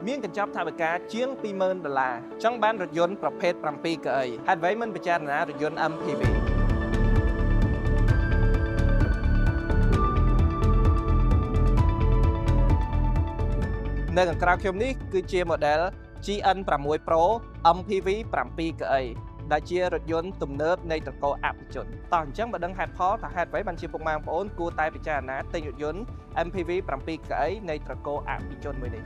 មានកញ្ចប់ថវិកាជាង20,000ដុល្លារចង់បានរថយន្តប្រភេទ7កៅអីហេតុអ្វីមិនពិចារណារថយន្ត MPV នៅខាងក្រៅខ្ញុំនេះគឺជា model GN6 Pro MPV 7កៅអីដែលជារថយន្តទំនើបនៃត្រកូលអភិជនតោះអញ្ចឹងបើដឹងហេតុផលថាហេតុអ្វីបានជាពុកម៉ែបងប្អូនគួរតែពិចារណាទិញរថយន្ត MPV 7កៅអីនៃត្រកូលអភិជនមួយនេះ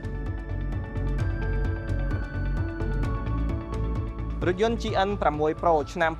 រថយន្ត GN6 Pro ឆ្នាំ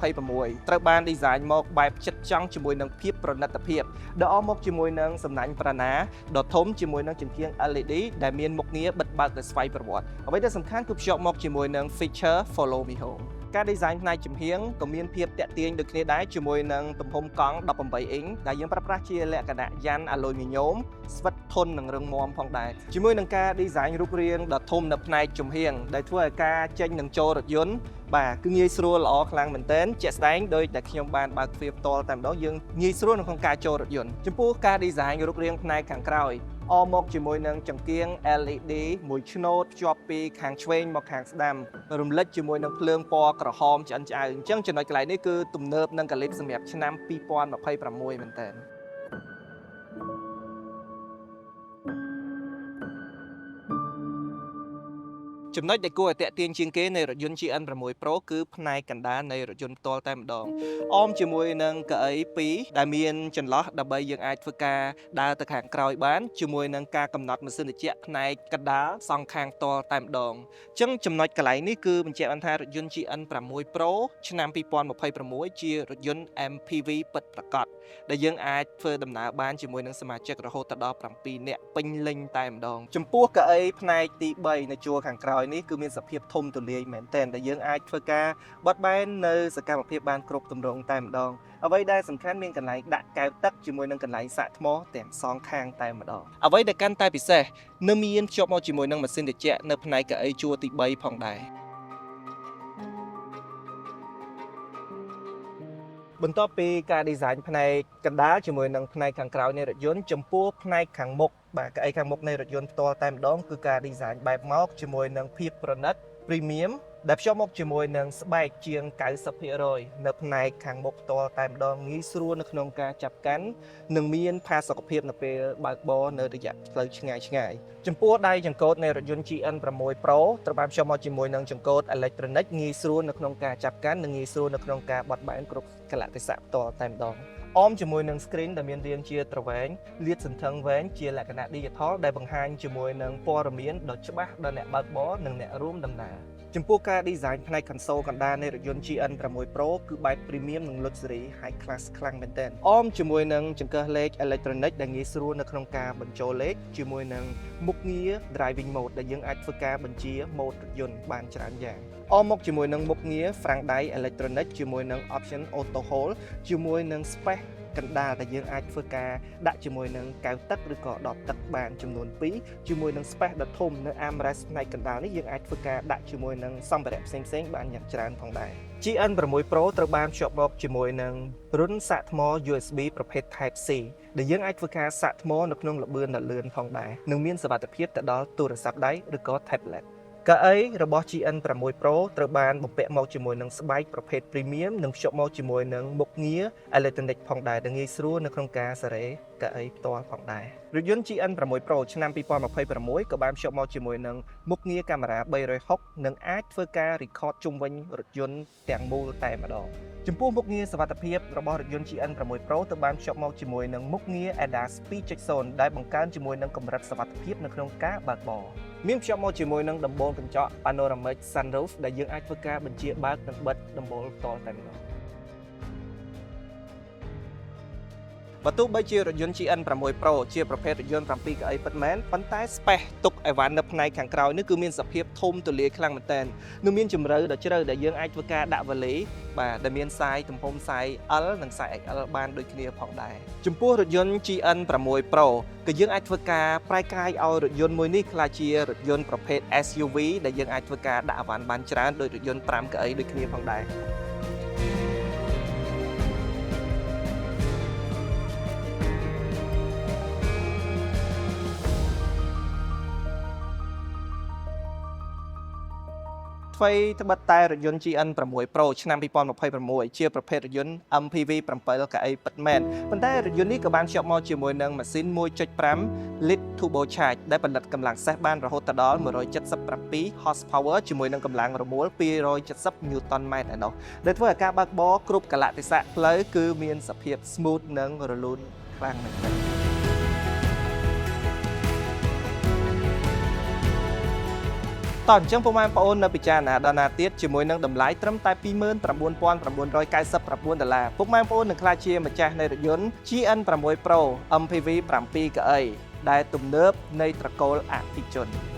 2026ត្រូវបានឌីហ្សាញមកបែបចិត្តចង់ជាមួយនឹងភាពប្រណិតភាពដែលអមមកជាមួយនឹងសំណាញ់ប្រាណាដ៏ធំជាមួយនឹងចង្គៀង LED ដែលមានមុខងារបិទបើកដោយស្វ័យប្រវត្តិអ្វីដែលសំខាន់គឺភ្ជាប់មកជាមួយនឹង feature Follow Me Home ការ design ផ្នែកចំហៀងក៏មានភាពតាក់ទាញដូចគ្នាដែរជាមួយនឹងទំហំកង់18អ៊ីងដែលយើងប្រើប្រាស់ជាលក្ខណៈយ៉ាន់អាលុយមីញ៉ូមស្វិតធន់និងរឹងមាំផងដែរជាមួយនឹងការ design រូបរាងដ៏ធំនៅផ្នែកចំហៀងដែលធ្វើឲ្យការចេញនិងចូលរថយន្តបាទគឺងាយស្រួលល្អខ្លាំងមែនទែនជាក់ស្ដែងដោយតែខ្ញុំបានបើកទ្វារផ្ទាល់តែម្ដងយើងងាយស្រួលនៅក្នុងការចូលរថយន្តចំពោះការ design រូបរាងផ្នែកខាងក្រោយអមមកជាមួយនឹងចង្គៀង LED មួយឆ្នូតភ្ជាប់ពីខាងឆ្វេងមកខាងស្ដាំរំលេចជាមួយនឹងភ្លើងពណ៌ក្រហមឆ្អិនឆ្អៅអញ្ចឹងចំណុចកន្លែងនេះគឺទំនើបនិងកាលិបសម្រាប់ឆ្នាំ2026មែនទែនចំណុចដែលគួរឲ្យទាក់ទាញជាងគេនៃរថយន្ត GN6 Pro គឺផ្នែកកណ្ដាលនៃរថយន្តផ្ទាល់តែម្ដងអមជាមួយនឹងកៅអី2ដែលមានចន្លោះដើម្បីយើងអាចធ្វើការដើរទៅខាងក្រោយបានជាមួយនឹងការកំណត់ម៉ាស៊ីនត្រជាក់ផ្នែកកណ្ដាលសងខាងផ្ទាល់តែម្ដងអញ្ចឹងចំណុចកន្លែងនេះគឺបញ្ជាក់បានថារថយន្ត GN6 Pro ឆ្នាំ2026ជារថយន្ត MPV ពិតប្រាកដដែលយើងអាចធ្វើដំណើរបានជាមួយនឹងសមាជិករហូតដល់7នាក់ពេញលេញតែម្ដងចំពោះកៅអីផ្នែកទី3នៅជួរខាងក្រោយនេះគឺមានសភាពធំទូលាយមែនទែនដែលយើងអាចធ្វើការបត់បែននៅសកម្មភាពបានគ្រប់ទម្រង់តែម្ដងអ្វីដែលសំខាន់មានកន្លែងដាក់កែវទឹកជាមួយនឹងកន្លែងសាកថ្មទាំងសងខាងតែម្ដងអ្វីដែលកាន់តែពិសេសនៅមានភ្ជាប់មកជាមួយនឹងម៉ាស៊ីនត្រជាក់នៅផ្នែកកៅអីជួរទី3ផងដែរបន្ទាប់ពីការ design ផ្នែកកណ្ដាលជាមួយនឹងផ្នែកខាងក្រោយនៃរថយន្តចំពោះផ្នែកខាងមុខបាទកៅអីខាងមុខនៃរថយន្តផ្ទាល់តែម្ដងគឺការ design បែបមកជាមួយនឹងភាពប្រណិត premium ដែលភ្ជាប់មកជាមួយនឹងស្បែកជាង90%នៅផ្នែកខាងមុខផ្ទាល់តែម្ដងងាយស្រួលនៅក្នុងការចាប់កាន់និងមានផាសុកភាពនៅពេលបើកបរនៅរយៈផ្លូវឆ្ងាយឆ្ងាយចំពោះដៃចង្កូតនៃរថយន្ត GN6 Pro ត្រូវបានភ្ជាប់មកជាមួយនឹងចង្កូតអេឡិចត្រូនិកងាយស្រួលនៅក្នុងការចាប់កាន់និងងាយស្រួលនៅក្នុងការបត់បែនគ្រប់កលៈទេសៈផ្ទាល់តែម្ដងអមជាមួយនឹង screen ដែលមានរាងជាទ្រវែងលាតសន្ធឹងវែងជាលក្ខណៈ digital ដែលបង្ហាញជាមួយនឹងព័ត៌មានដ៏ច្បាស់ដល់អ្នកបើកបរនិងអ្នករួមដំណើរចំពោះការ design ផ្នែក console កណ្ដាលនៃរថយន្ត GN6 Pro គឺបែប premium និង luxury high class ខ្លាំងមែនទែនអមជាមួយនឹងចង្កឹះលេខ electronic ដែលងាយស្រួលនៅក្នុងការបញ្ចូលលេខជាមួយនឹងមុខងារ driving mode ដែលយើងអាចធ្វើការបញ្ជា mode រថយន្តបានច្រើនយ៉ាងអមមកជាមួយនឹងមុខងារហ្វ្រាំងដៃ electronic ជាមួយនឹង option auto hold ជាមួយនឹង space កណ្ដាលដែលយើងអាចធ្វើការដាក់ជាមួយនឹងកែវទឹកឬក៏ដបទឹកបានចំនួន2ជាមួយនឹង space ដ៏ធំនៅ armrest ផ្នែកកណ្ដាលនេះយើងអាចធ្វើការដាក់ជាមួយនឹងសម្ភារៈផ្សេងៗបានយ៉ាងច្រើនផងដែរ GN6 Pro ត្រូវបានភ្ជាប់មកជាមួយនឹងរន្ធសាកថ្ម USB ប្រភេទ Type C ដែលយើងអាចធ្វើការសាកថ្មនៅក្នុងល្បឿនដ៏លឿនផងដែរនិងមានសុវត្ថិភាពទៅដល់ទូរស័ព្ទដៃឬក៏ tablet កៅអីរបស់ GN6 Pro ត្រូវបានបំពាក់មកជាមួយនឹងស្បែកប្រភេទ Premium និងភ្ជាប់មកជាមួយនឹងមុខងារ Electronic ផងដែរដែលងាយស្រួលនៅក្នុងការសេរីកៅអីផ្ទាល់ផងដែររថយន្ត GN6 Pro ឆ្នាំ2026ក៏បានភ្ជាប់មកជាមួយនឹងមុខងារកាមេរ៉ា360និងអាចធ្វើការ record ជុំវិញរថយន្តទាំងមូលតែម្ដងចំពោះមុខងារសុវត្ថិភាពរបស់រថយន្ត GN6 Pro ទៅបានភ្ជាប់មកជាមួយនឹងមុខងារ ADAS 2.0ដែលបង្កើនជាមួយនឹងកម្រិតសុវត្ថិភាពនៅក្នុងការបើកបរមានភ្ជាប់មកជាមួយនឹងដំបូលកញ្ចក់ Panoramic Sunroof ដែលយើងអាចធ្វើការបញ្ជាបើកនិងបិទដំបូលផ្ទាល់តែម្ដងបើទោះបីជារថយន្ត GN6 Pro ជាប្រភេទរថយន្ត7កៅអីពិតមែនប៉ុន្តែ space ទុកអីវ៉ាន់នៅផ្នែកខាងក្រោយនេះគឺមានសភាពធំទូលាយខ្លាំងមែនទែននិងមានជម្រៅដ៏ជ្រៅដែលយើងអាចធ្វើការដាក់វ៉ាលីបាទដែលមាន size ទំហំ size L និង size XL បានដូចគ្នាផងដែរចំពោះរថយន្ត GN6 Pro គឺយើងអាចធ្វើការប្រែក្លាយឲ្យរថយន្តមួយនេះក្លាយជារថយន្តប្រភេទ SUV ដែលយើងអាចធ្វើការដាក់អីវ៉ាន់បានច្រើនដោយរថយន្ត5កៅអីដូចគ្នាផងដែរ ថ្វីត្បិតតែរថយន្ត GN6 Pro ឆ្នាំ2026ជាប្រភេទរថយន្ត MPV 7កៅអីពិតមែនប៉ុន្តែរថយន្តនេះក៏បានភ្ជាប់មកជាមួយនឹងម៉ាស៊ីន1.5លីត្រ Turbo Charge ដែលផលិតកម្លាំងសេះបានរហូតដល់177 horsepower ជាមួយនឹងកម្លាំងរមួល270 Newton m ឯណោះដែលធ្វើឲ្យការបើកបរគ្រប់កលៈទេសៈផ្លូវគឺមានសភាព smooth និងរលូនខ្លាំងមែនទែន តោះអញ្ចឹងពុកម៉ែបងប្អូននៅពិចារណាដល់ណាទៀតជាមួយនឹងតម្លៃត្រឹមតែ29,999ដុល្លារពុកម៉ែបងប្អូននឹងក្លាយជាម្ចាស់នៃរថយន្ត GN6 Pro MPV 7កៅអីដែលទំនើបនៃត្រកូលអតិជន។